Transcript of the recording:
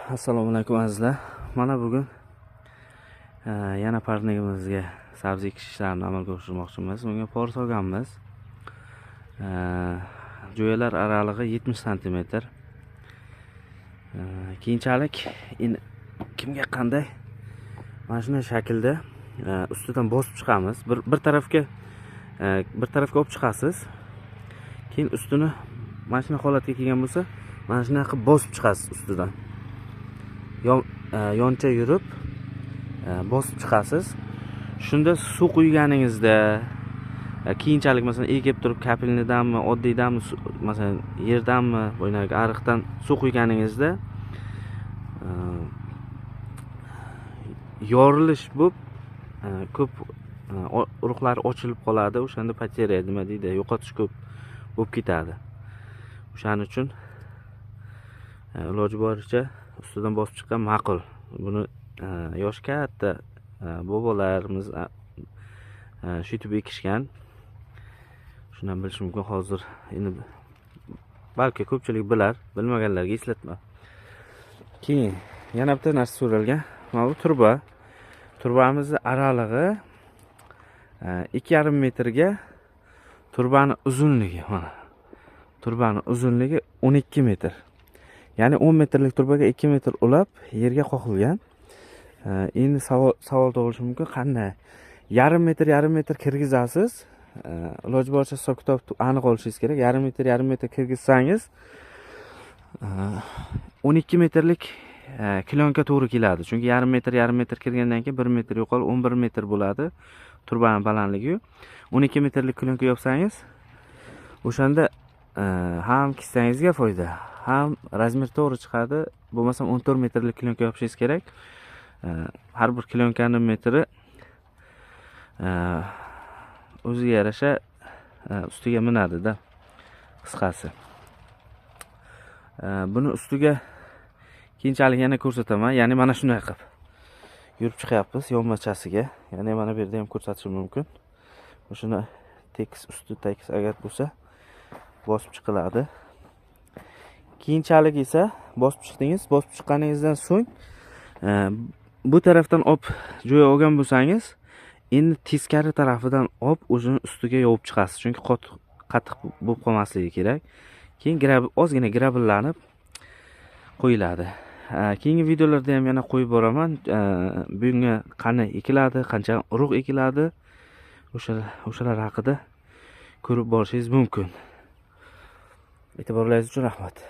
Assalomu alaykum, azizlar. Mana bugun yana parnigimizga sabzi ekish ishlarini amalga oshirmoqchimiz. Bunga por solganmiz. Jo'yalar aralig'i 70 santimetr. Keyinchalik endi kimga qanday, mana shunday shaklda ustidan bosib chiqamiz. Bir tarafga olib chiqasiz. Keyin ustini mana shunday holatga kelgan bo'lsa, mana shunday qilib bosib chiqasiz ustidan. Yoncha yurib bosib chiqasiz. Shunda suv quyganingizda keyinchalik, masalan, ekib turib капельный danmi, oddiydanmi, masalan, yerdanmi, boyagi ariqdan suv quyganingizda yorilish bo'lib, ko'p urug'lari ochilib qoladi. O'shanda потеря, nima deydi, yo'qotish ko'p bo'lib ketadi. O'shaning uchun iloji boricha ustidan bosib chiqqan ma'qul. Buni yoshi katta bobolarimiz shuytib ekishgan. Shundan bilish mumkin. Hozir endi balki ko'pchilik bilar, bilmaganlarga eslatma. Keyin yana bitta narsa so'ralgan. Mana bu turba. Turbamizni aralig'i 2,5 metrga, turbani uzunligi, mana, turbani uzunligi 12 metr. Ya'ni 10 metrlik turbaga 2 metr ulab yerga qoqilgan. Endi savol tug'ilishi mumkin, qanday yarim metr, yarim metr kirgizasiz? Iloji boricha hisob kitob aniq olishingiz kerak. Yarim metr, yarim metr kirgizsangiz, 12 metrlik клёнка to'g'ri keladi. Chunki yarim metr, yarim metr kirgandan keyin 1 metr yo'qolib, 11 metr bo'ladi turbani balandligi. 12 metrlik клёнка yopsangiz, o'shanda ham kissangizga foyda, ham размер to'g'ri chiqadi. Bo'lmasam 14 metrlik клёнка yopishingiz kerak. Har bir клёнка ni metri o'ziga yarasha ustiga minadida, qisqasi. Buni ustiga keyinchalik yana ko'rsataman. Ya'ni mana shunday qilib yurib chiqyapmiz yonmachasiga. Ya'ni mana bu yerda ham ko'rsatishim mumkin. Shuni tekis, usti tekis agar bo'lsa, bosib chiqiladi. Keyinchalik esa bosib chiqdingiz. Bosib chiqqaningizdan so'ng bu tarafdan olib jo'ya olgan bo'lsangiz, endi teskari tarafidan olib o'zini ustiga yopib chiqasiz. Chunki qotib, qattiq bo'lib qolmasligi kerak. Keyin ozgina грабель lanib qo'yiladi. Keyingi videolarda ham yana qo'yib boraman. Bunga qani ekiladi, qancha urug' ekiladi, o'shalar haqida ko'rib borishingiz mumkin. E'tiborlaringiz uchun rahmat.